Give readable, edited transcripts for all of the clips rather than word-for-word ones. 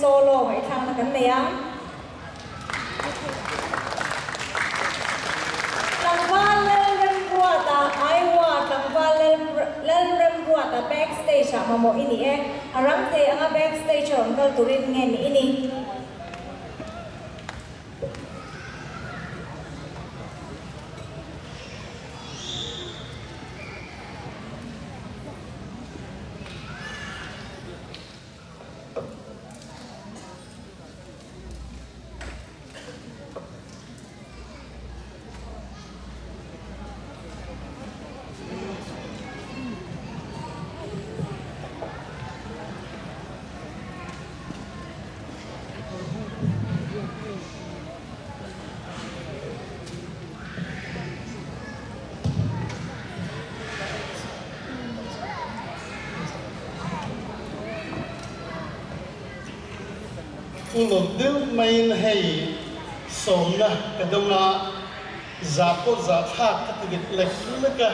solo ngaihthlakna kan nei ang. Tlangval Lalremruata, Iowa Tlangval Lalremruata backstage ah mamawh i ni e. A rang thei anga backstage a rawn kal turin nge ni i ni? Uluk deuh maiin hei sawmna ka dawng a, zah pawh zah thlak ka ti dik lek lek a.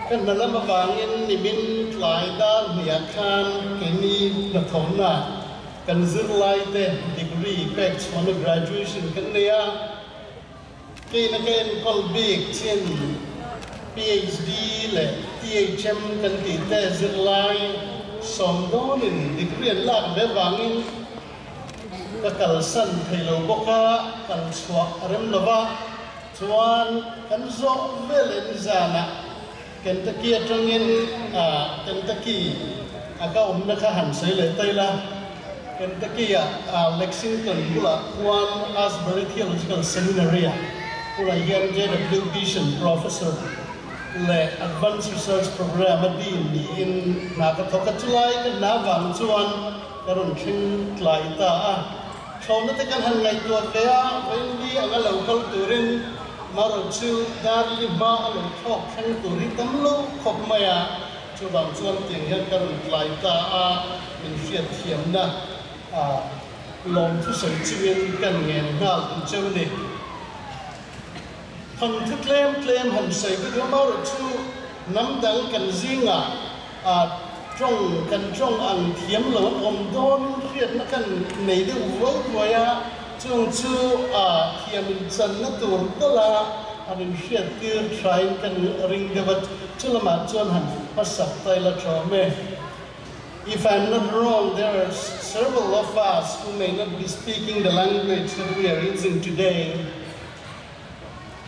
Ka hna lam avangin nimin tlai dar hniah khan keini hnathawhna kan zirlaite degree pek chhuahna graduation kan nei a. Keina ka enkawl bik chin PhD leh THM kan tih te zirlai sawm dawnin degree an lak ve vangin ka kalsan thei lo bawk a, kal chhuah a rem lo va, chuan kan zawh vel leh nizanah Kentucky atangin Kentucky a ka awmna kha han sawi leh ta ila, Kentucky ah Lexington bulah khuan Asbury Theological Seminary ah bulah hian JW Vision Professor leh Advanced Research Program a dean niin hna ka thawk a, chulai ka hna vang chuan ka rawn thleng tlai ta a. Thlawhna te kan han ngaihtuah ve a, Wendy anga lo kal turin Marawh chu Darli hma a lo thlawk thleng tur hi tam lo khawp mai a, chuvang chuan tiang hian ka rawn tlai ta a, min hriatthiamna a lawm thusawi chungin kan ngen nghal duh cheu ni. Thawnthu tlem tlem han sawi ka duh a, marawh chu hnam dang kan zingah a tawng kan tawng ang thiam lo an awm dawn hriatna kan nei deuh vuai vuai a, chung chu a thiam inchanna tur tawlh a han inhriat tir thain kan ring deuh a, chu lamah chuan han hmasak ta ila thawm e. If I'm not wrong, there are several of us who may not be speaking the language that we are using today.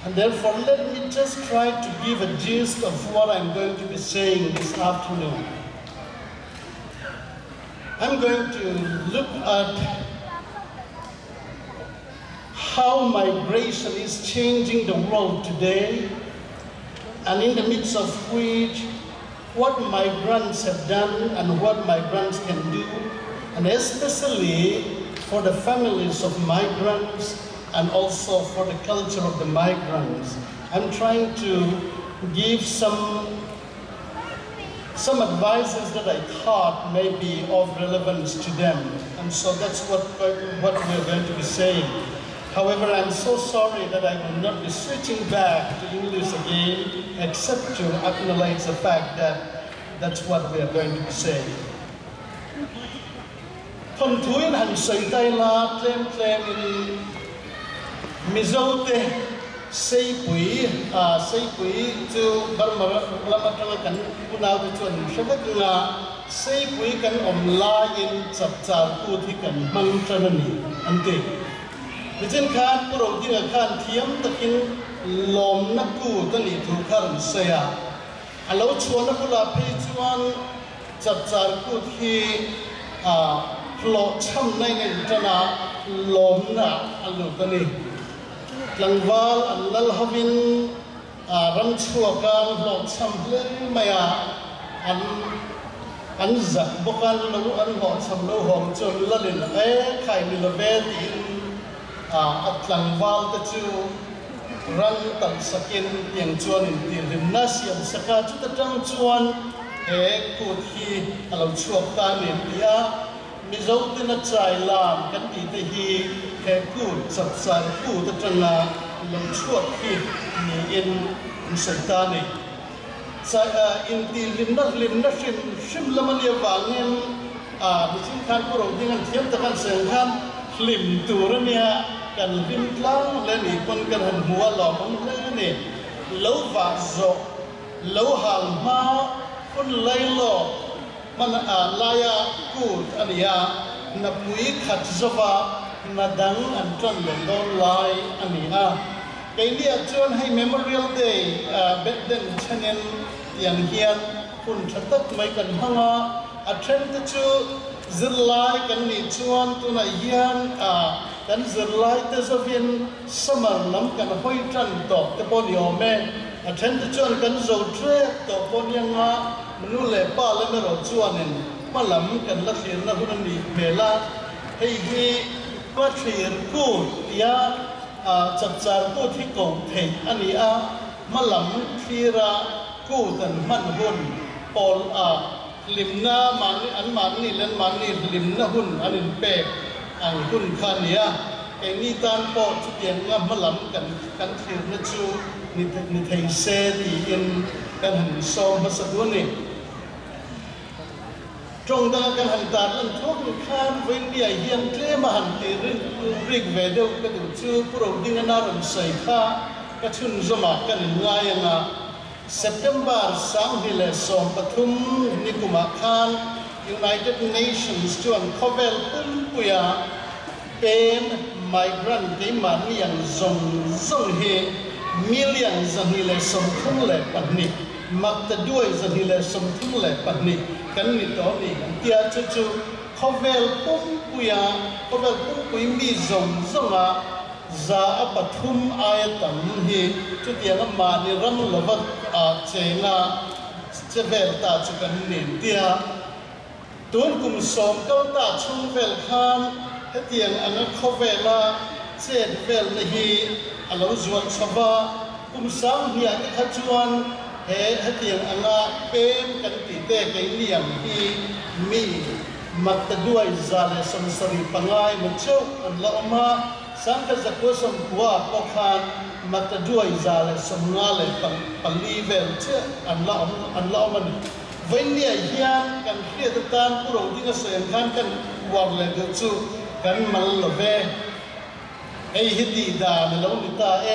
And therefore, let me just try to give a gist of what I'm going to be saying this afternoon. I'm going to look at how migration is changing the world today, and in the midst of which, what migrants have done and what migrants can do, and especially for the families of migrants and also for the culture of the migrants. I'm trying to give some some advices that I thought may be of relevance to them. And so that's what, what we're going to be saying. However, I'm so sorry that I will not be switching back to English again, except to acknowledge the fact that that's what we are going to be saying. Thawnthuin han sawi ta ila, tlem tlemin Mizote Seipui, Seipui chu Burma lam atanga kan unaute chuan min hre vek ang a, Seipui kan awm laiin chapchar kut hi kan hmang tan a ni, an ti. Nichin khan Pu Rodinga khan thiam takin lawmna kut a nih thu kha rawn sawi a, a lo chhuahna bulah phei chuan chapchar kut hi hlawhchhamna in a intan a, lawmna a lut a ni. Tlangval an lal hovin ram chhuak a, an hlawhchham hle mai a, an an zak bawk a, an lo an hlawhchham lo hawng chu an lalin e khai ni love tiin a tlangval te chu ran talh sakin tiang chuan intihhlimna siam sak a, chuta tang chuan he kut hi a lo chhuak ta a ni an ti a. Mizo tena chai lam kan tih te hi he kut chapchar kut atanga lo chhuak hi niin an sawi ta a ni. Chai intihhlimna hlimna hrim hrim lam a nih avangin Nichin khan Pu Rodinga'n thiam taka an sawi ang khan hlim tur a nia, kan hlim tlang hle ni pawn kan han hmu a, lawmawm hle a ni. Lo vah zawh, lo hal hma hun lailawk hman laia kut a ni a, hnapui khat zova hna dang an tan leh dawn lai a ni a. Keiniah chuan hei Memorial Day den chenin tiang hian hun tha tak mai kan hmang a, a then te chu zirlai kan nih chuan tunah hian kan zirlai te zovin summer lam kan hawi tan tawh te pawh ni awm e, a then te chuan kan zo trek tawh pawh ni anga nu leh pa lem erawh chuanin hma lam kan la thlirna hun a nih hmel a, hei hi hma thlir kut tia chapchar kut hi koh theih a ni a. Hma lam thlira kut an hman hun pawl a hlimna mahni an mahni leh an mahni hlimna hun an inpek ang hun kha a ni a, keini tan pawh chutianga hma lam kan kan thlirna chu ni ni thei se tiin kan han insawm hmasa duh a ni. Tawng danga kan han tar lan thuak ni khan Vawiinniah hian tlem a han tih rik ve deuh ka duh chu Pu Rodinga na rawn sawi kha ka chhunzawmah kan inngai ang a, September 2013 ni kumah khan United Nations chuan khawvel pumpuia pem, migrant, keimahni ang zawng zawng hi million 234, maktaduai 232 kan ni tawh a ni an ti a, chu chu khawvel pumpuia, khawvel pumpui mi zawng zawnga 3% aia tam hi chutianga mahni ram lova chenga che vel ta chu kan ni an ti a. Tun kum 10 kal ta chhung vel khan hetiang anga khawvela chet velna hi a lo zual chho va, kum sang hniah te kha chuan he hetiang anga pem kan tih te keini ang hi mi maktaduai 175 emaw chauh an la awm a, 1990 pawh khan maktaduai 154 vel chiah an la awm an la awm a ni. Vawinia hian kan hriat atan Pu Rodinga sawi ang khan kan uar leh deuh chu kan mal lo ve. Hei hi tih dan a lo ni ta e.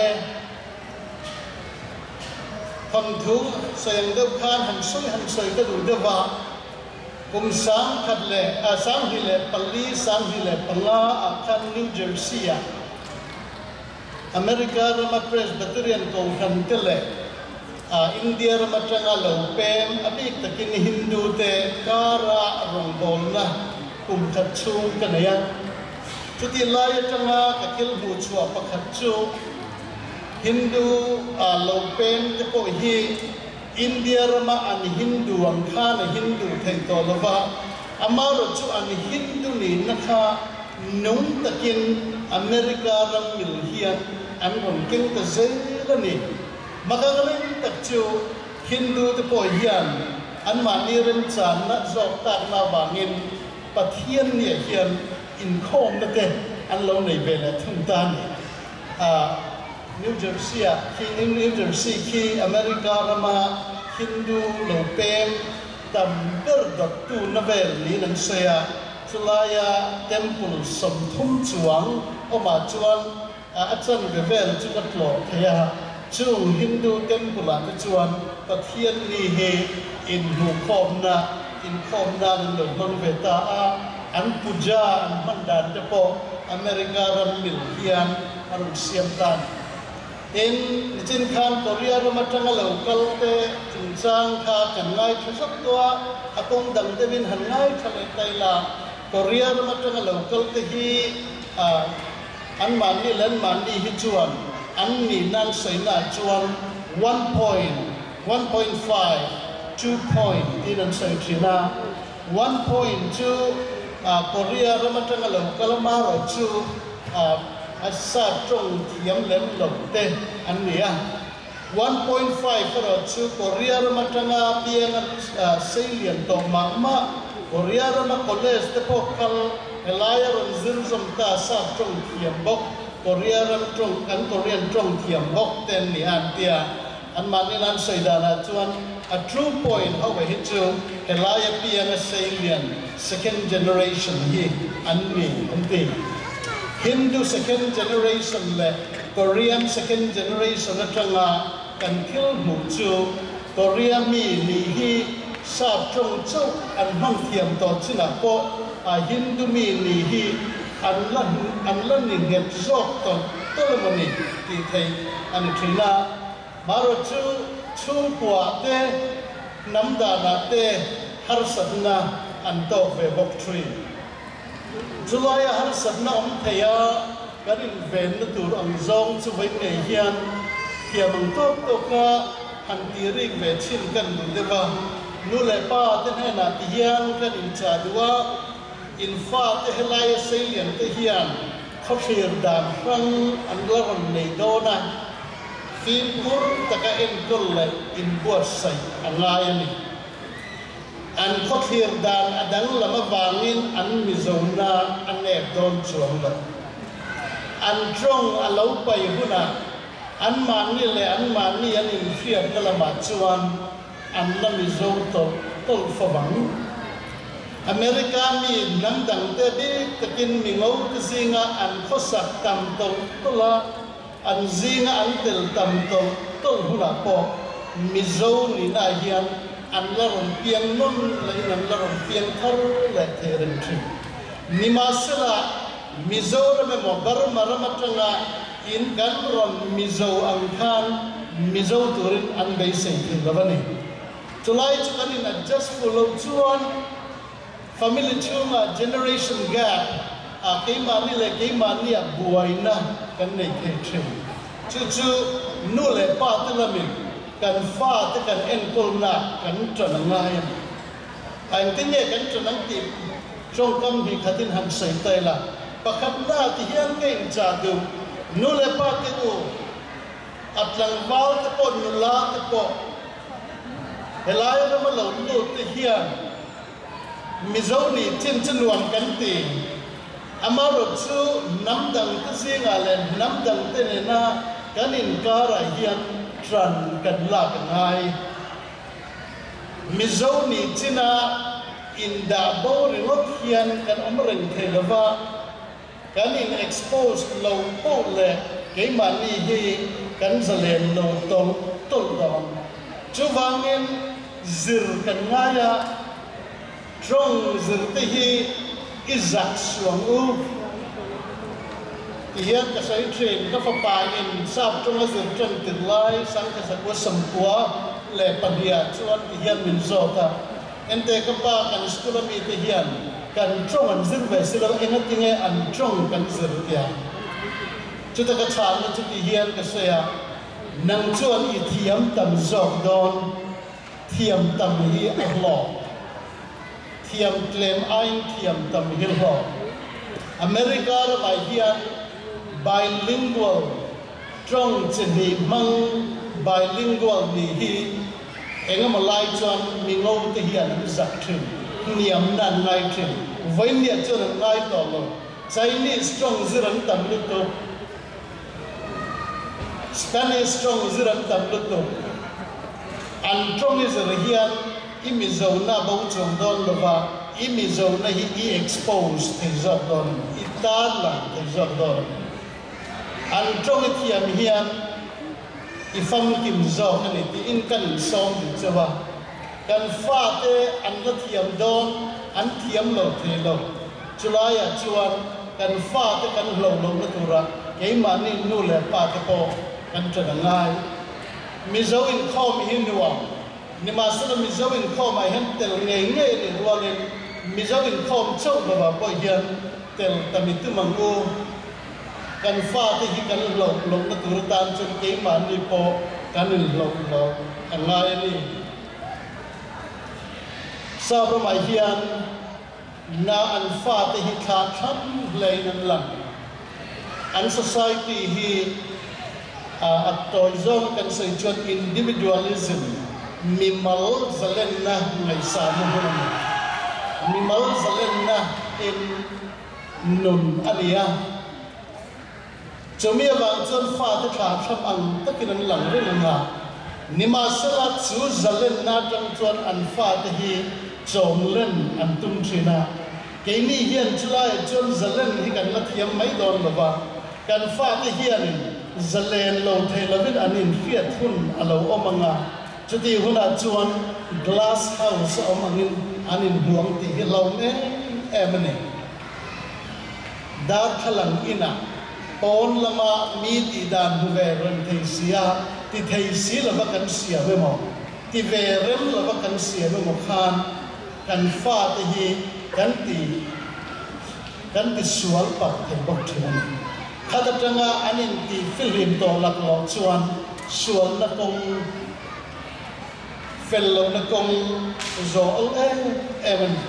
Thawnthu sawi ang deuh khan han sawi han sawi ka duh deuh a, kum sang khat leh 2004, 2005 ah khan New Jersey ah America rama Presbyterian Kohhran te leh India ram atanga lo pem a bik takin Hindu te kara rawngbawlna kum khat chhung ka nei a. Chuti lai atanga ka thil hmuh chhuah pakhat chu Hindu lo pem te pawh hi India rama an Hindu ang khan a Hindu theih tawh lova, amaherawh chu an Hindu nihna kha nung takin America ram mil hian an rawn keng ta zel a ni. Makakaleng tak chu Hindu te pawh hian anmahni remchanna zawk takna avangin Pathian nia hian inkhawmna te an lo nei ve leh thung ta a ni. New Jersey ah khi New Jersey khi America rama Hindu lo pem tam ber dawttu na vel niin an sawi a, chulaia temple 30 chuang awmah chuan a chanve vel chu ka tlawh thei a, chung Hindu temple ah te chuan Pathian ni hi inhmuhkhawmna, inkhawm nan an lo hmang ve ta a, an puja an hman dan te pawh America ram mil hian a rawn siam ta a ni. Tin, nichin khan Korea ram atanga lo kal te chungchang kha kan ngaithla zauh tawh a, a kawng dang deuhin han ngaithla leh ta ila, Korea ram atanga lo kal te hi anmahni leh anmahni hi chuan an nihna an sawina ah chuan one point, 1.5, 2 point tiin an sawi thin a. One point chu Korea ram atanga lo kal amaherawh chu a sap tawng thiam lem lo te an ni a. 1.5 erawh chu Korea ram atanga piang a seilian tawh mah mah, Korea rama college te pawh kal helaia rawn zir zawm ta sap tawng thiam bawk, Korea ram tawng an Korean tawng thiam bawk te an ni a an ti a. Anmahni nan sawi danah chuan. A true point ho hi chu helaia pianga seilian second generation hi an ni an ti. Hindu second generation leh Korean second generation atanga kan thil hmuh chu Korea mi nih hi sap tawng chauh an hmang thiam tawh chinah pawh a Hindu mi nih hi an la an la ni nghet zawk tawlh tawlh emaw ni tih theih a ni thin a. Marawh chu chhungkua te, hnam danah te harsatna an tawk ve bawk thin. Chulaia harsatna awm thei a kan invenna tur ang zawng chu vawi ngei hian thiam ang tawk tawka han tih rik ve chin kan duh deuh a. Nu leh pa te hnenah ti hian kan inchah duh a, in fate helaia seilian te hian khawthlir dan hrang an la rawn nei dawn a. Fimkhur taka enkawl leh inbuatsaih a ngai a ni. An khawthlir dan a danglam avangin an Mizona a nep dawn chuang lo. An tawng a lo pai hunah anmahni leh anmahni an inhriatna lamah chuan an la Mizo tawlh tawlh fo ang. America mi hnam dangte bik takin mingo te zinga an khawsak tam tawlh tawlh a, An zinga an tel tam tawlh tawlh hunah pawh Mizo nihna hian an la rawn piang nawn lehin an la rawn piang thar leh thei reng thin. Nimahsela, Mizoram emaw Burma ram atanga in kan rawn Mizo ang khan Mizo turin an beisei thei lo a ni. Chulai chu kan in adjust fuh loh chuan Family chhungah generation gap ah keimahni leh keimahni ah buaina kan nei thei thin. Chu chu nu leh pa te lamin kan fa te kan enkawlna kan tan a ngai a ni. A engtin nge kan tan ang tih tawngkam hnih khatin han sawi ta ila, pakhatna ti hian ka inchah duh, nu leh pa te u, a tlangval te pawh nula te pawh helai rama lo lut te hian Mizo nih chin chu nuam kan ti. Amaherawh chu hnam dangte zingah leh hnam dangte nena kan inkarah hian ṭan kan lak a ngai. Mizo nih china indah bo ringawt hian kan awm reng thei lo va, kan in expose lo poh leh keimahni hi kan zalen lo tawlh tawlh dawn. Chuvangin zir kan ngai a, tawng zir te hi i zak suang u ti hian ka sawi thin. Ka fapa in sap tawnga zir tan tir lai Sangkhasakua Samkua leh pahniha chuan ti hian min zawt a. Ente ka pa kan school a mite hian kan tawng an zir ve si lo, engatinge an tawng kan zir tia? Chuta ka chhanna chu ti hian ka sawi a, nang chuan i thiam tam zawk dawn, thiam tam hi a hlawk, thiam tlem aiin thiam tam hi hlawk. America ramah hian bilingual tawng chi hnih hmang bilingual nih hi Engemaw lai chuan mi ngo te hian an zak thin, hniamna an ngai thin. Vawinia chuan an ngai tawh lo. Chinese tawng zir an tam lutuk, Spanish tawng zir an tam lutuk. An tawng i zir hian i Mizona bo chuang dawn lova, i Mizona hi i expose thei zawk dawn a ni, i tarlang thei zawk dawn a ni. An tawng i thiam hian I famkim zawk a ni tiin kan insawm duh chauh a, kan fate an la thiam dawn, an thiam lo thei lo. Chulaiah chuan kan fate kan hlo lohna tura keimahni nu leh pate pawh kan ṭan a ngai. Mizo inkhawm hi nuam, nimahsela Mizo inkhawmah hian tel ngei ngei a nih rualin Mizo inkhawm chauh lovah pawh hian tel ta mi tum ang u. Kan fate hi kan hlauh lohna tur atan chuan keimahni pawh kan inhlauh loh a ngai a ni. Sap ramah hian na an fate hi thla thlam hlein an lang. An society hi a tawi zawng kan sawi chuan individualism, mimal zalenna ngaihsahna hmun a ni. Mimal zalenna in. Nun a ni a, chumi avang chuan fate thla thlam ang takin an lang reng ang a. Nimahsela chu zalenna atang chuan an fate hi chawmlen an tum thin a. Keini hian chulaiah chuan zalen hi kan la thiam mai dawn lo va, kan fate hianin zalen lo thei lovin an inhriat hun a lo awm ang a, chutih hunah chuan glass house a awm angin an inhmuang tih hi hlauhawm em em a ni. Darthlalang inah pawn lama mi tih dan hmu ve reng thei si a, ti thei si lova kan siam emaw, ti ve rem lova kan siam emaw khan kan fate hi kan ti kan ti sual palh thei bawk thin a ni. Khat atanga an intih fihlim tawh laklawh chuan sualna kawng Fel lohna kawng zawh awl em em a ni.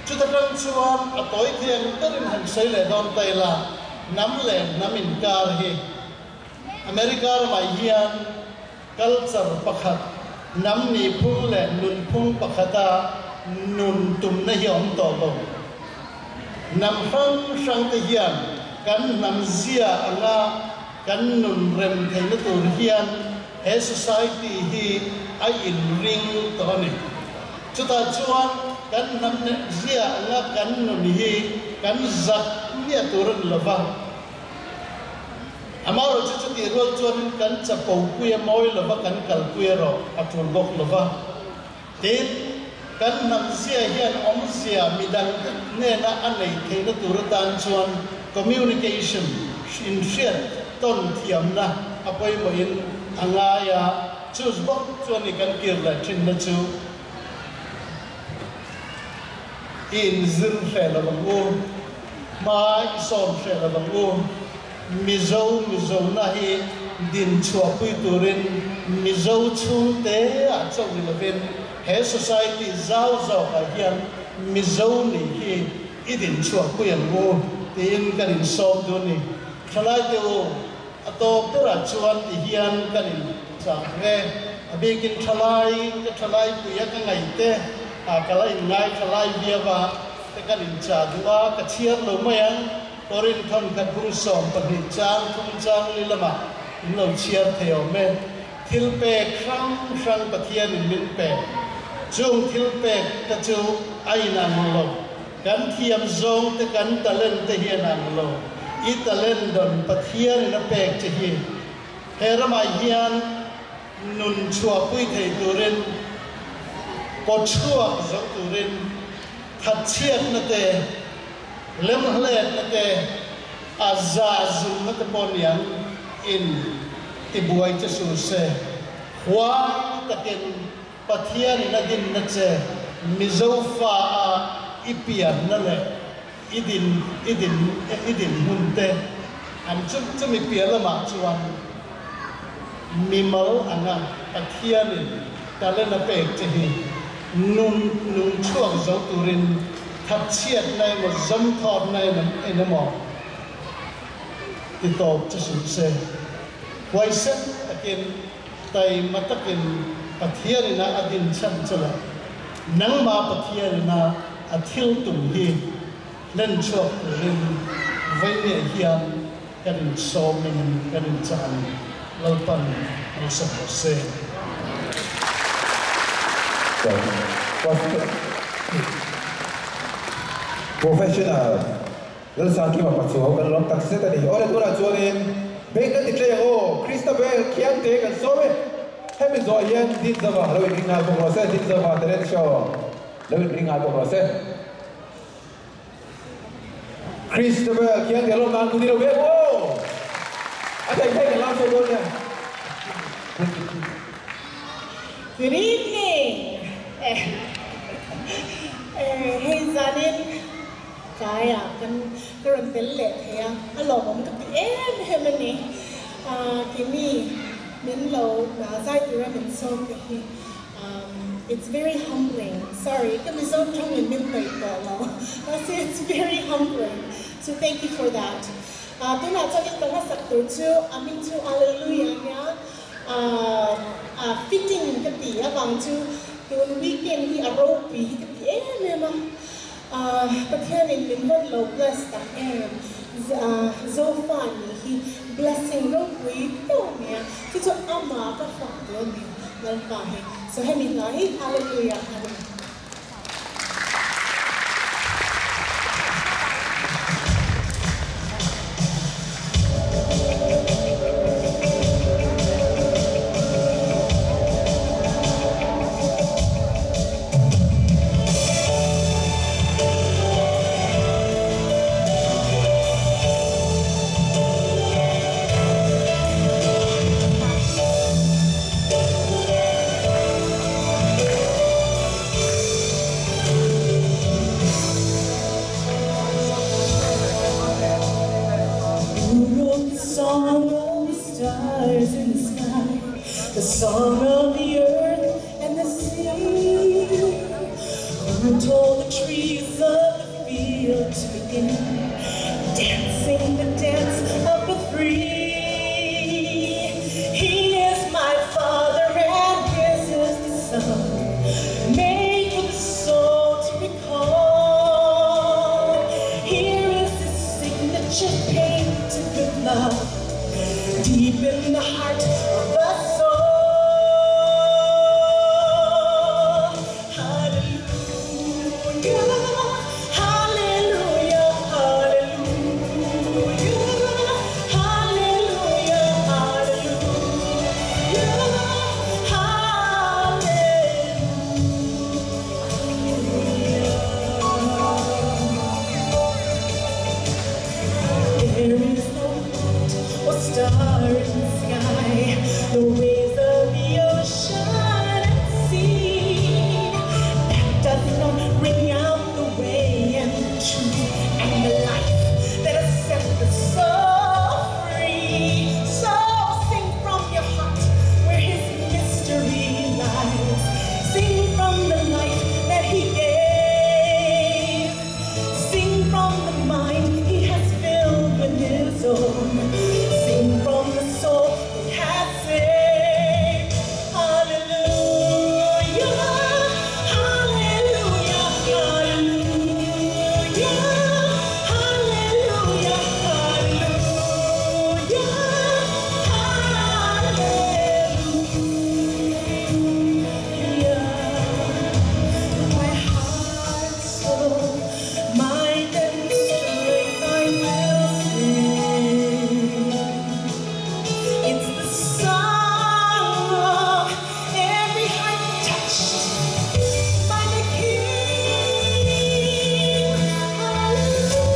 Chuta tang chuan a tawi thei ang berin han sawi leh dawn ta ila, hnam leh hnam inkar hi America ramah hian culture pakhat, hnam nihphung leh nunphung pakhata nun tumna hi a awm tawh lo. Hnam hrang hrang te hian kan hnam zia anga kan nun rem theihna tur hian He society hi a inring tawh a ni. Chutah chuan kan hnam zia anga kan nun hi kan zak miah tur a ni lo va. Amaherawhchu chutih rual chuanin kan chapo pui a mawi lo va, kan kalpui erawh a tul bawk lo va. Tin, kan hnam zia hian awmzia midangte hnena a neih theihna tur atan chuan communication, inhriat tawn thiamna a pawimawhin a ngai a, chu bawk chuan i kan kir leh thinna chu i inzir hreh lo ang u, hma i sawm hreh lo ang u. Mizo Mizona hi din chhuahpui turin Mizo chhungte ah chauh ni lovin he society zau zawkah hian Mizo nih hi i din chhuahpui ang u tiin kan insawm dun ni. Thalaite u, a tawp berah chuan ti hian kan inchah ang e. A bikin thalai, ka thalai puia ka ngaihte ah ka la inngai thalai viau a, te kan inchah duh a, ka chhiar lo mai ang. Korinthon khat bung 12 chang thum chang li lamah in lo chhiar thei awm e. Thil pek hrang hrang Pathianin min pek. Chung thil pek te chu a inang lo. Kan thiam zawng te kan talent te hi an ang lo. I talent dawn Pathianin a pek che hi he ramah hian nun chhuahpui thei turin, kawchhuak zo turin thatchhiatna te, Lemhletna te, a za zumna te pawh niang in tibuai che su se, huai takin Pathianin a dinna che Mizo fa a i pianna leh i din i din i dinhmun te an chu chumi piah lamah chuan mimal anga Pathianin talent a pek che hi Nun nung chhuak zo turin thatchhiatna emaw zawmthawtna emaw ti tawp chu suh se. Huaisen takin, taima takin Pathianina a din chhan che leh nangmah Pathianina a thil tum hi hlen chhuak turin vawinia hian kan insawmin kan inchah a ni. Lalpan malsawm rawh se. Professional Lalsangkima Pachuau kan lawm tak zet a ni. Awle tunah chuanin bank kan ti tlei ang aw, Christabel Khiangte kan sawm e. Hemi zawh hian Dinzava lo inring nghal bawk rawh se, Dinzava Talent Show lo inring nghal bawk rawh se. Christabel khian ka lawm nan kut i lo vek aw! A thei thei kan lam sawi dawn nia. Good evening! Eh eh hei zanin tlaiah kan ka rawn tel leh thei a, a lawmawm ka ti em em a ni. Ah Kimi min lo zai tura min sawm te hi Um, it's very humbling. Sorry, ka Mizo tawngin min hnawih tawh lo. Mahse, it's very humbling. So thank you for that. Uh, tunah chuan ka hmasak tur chu a hming chu Alleluia nia. Uh, uh, fitting ka ti avang chu tun weekend hi a ropui hi ka ti em em a. Uh, Pathianin min rawn lo bless tak em. Uh, Zofa nih hi blessing ropui deuh nia. Chu chu ama ka fak tur a ni. Lalpa hi. So hemi hla hi Hallelujah a ni. Who wrote the song of the stars in the sky, the song of the earth and the sea? Who told the trees of the field to begin dancing the dance of the free? He is my father and his is the son, made for the soul to recall. Here is his signature painted with love, deep in the heart of us all. Hallelujah, hallelujah, hallelujah, hallelujah, hallelujah, hallelujah. There is no light or star in the sky, the waves of the ocean and sea that does not ring out the way and the truth and the life that has set the soul free. So sing from your heart where his mystery lies. Sing from the life that he gave. Sing from the mind he has filled with his own. Sing from the soul he has saved. Hallelujah, hallelujah, hallelujah, hallelujah, hallelujah, hallelujah. My heart, soul, mind, and strength, I will sing. It's the song of every heart touched by the King. Hallelujah.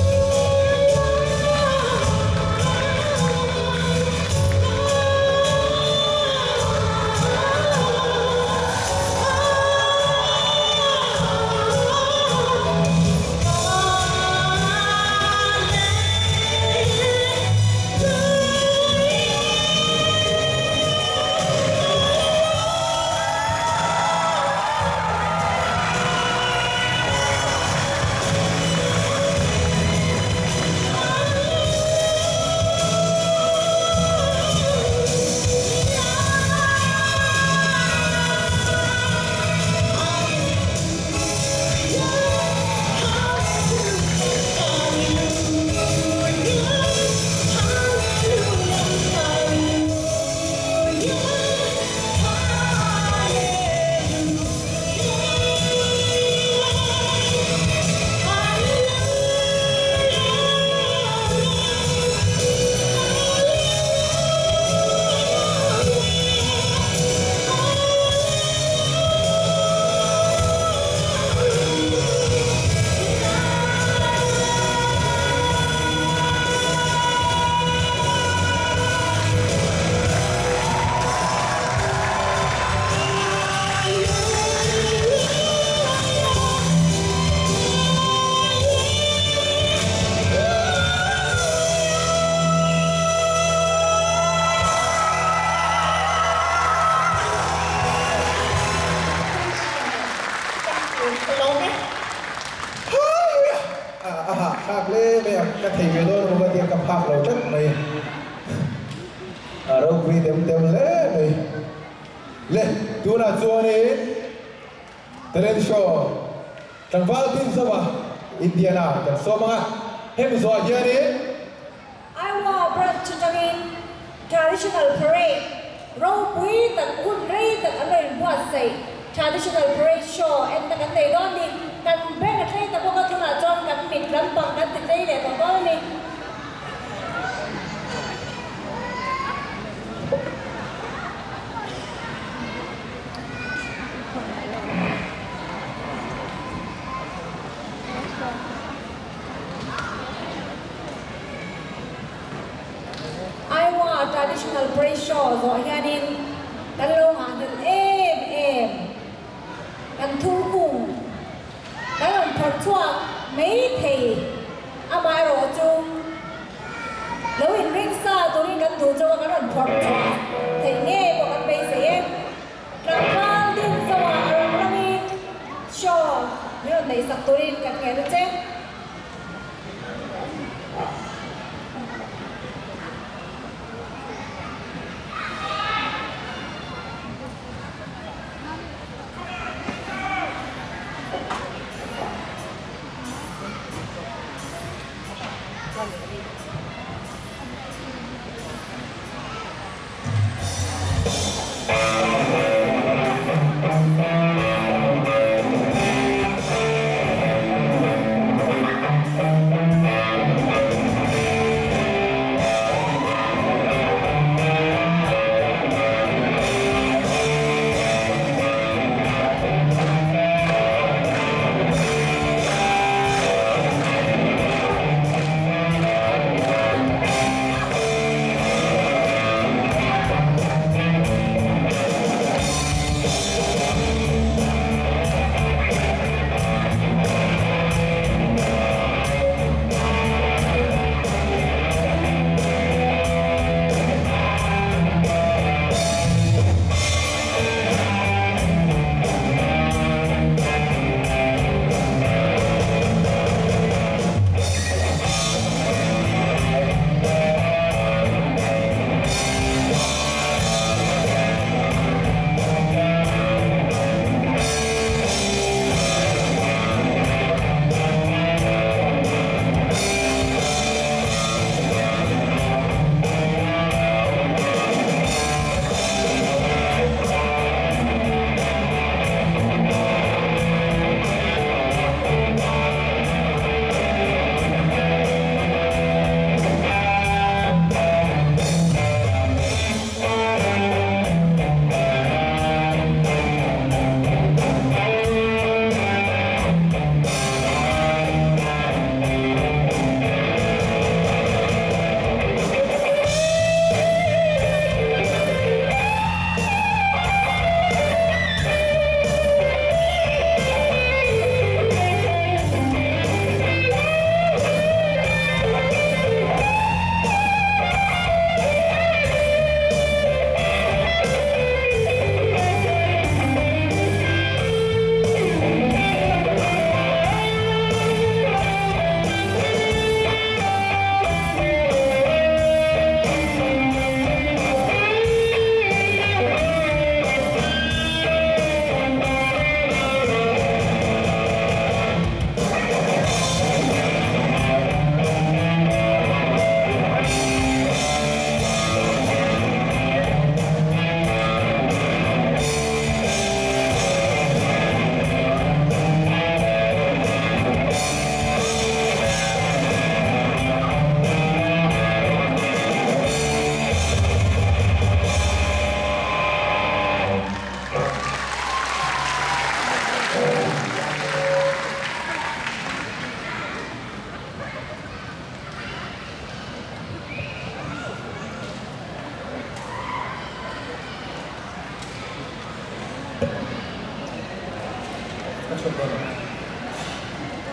A ha thlak le mai ang ka thei ve dawn emaw ka tia ka phak lo tlat mai a ropui dem dem hle mai le tunah chuanin talent show tlangval tin zova Indiana kan sawm ang a hemi zawh hianin Iowa branch atangin traditional parade. Ropui tak hun rei tak an lo inbuatsaih Traditional Parade Show en na kan nei dawn a ni. Kan beng a tlei ta bawk a, tunah chuan kan mit lampang kan ti tlei leh tawh dawn a ni. Iowa Traditional Parade Show zawh hianin kan lo ngahngilh em em. Kan thungkung kan rawn phawrh chhuak mai thei. Amaherawh chu lo inring sa turin kan duh chauh a, kan rawn phawrh chhuah theih nge pawh kan beisei e. Tlangval din chauhah a rawn ramin show min rawn neihsak turin kan ngen a che.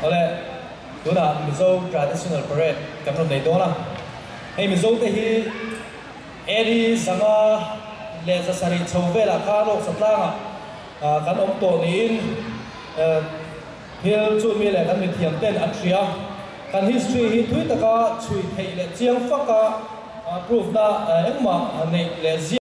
Awle, tunah Mizo Traditional Parade kan rawn nei dawn a. Hei Mizo te hi AD 507 chho velah khan Rawksa tlangah kan awm tawh niin Thil chu mi leh kan mithiam ten an hria. Kan history hi thui taka chhui theih leh chiang faka proof na engmah neih leh ziah.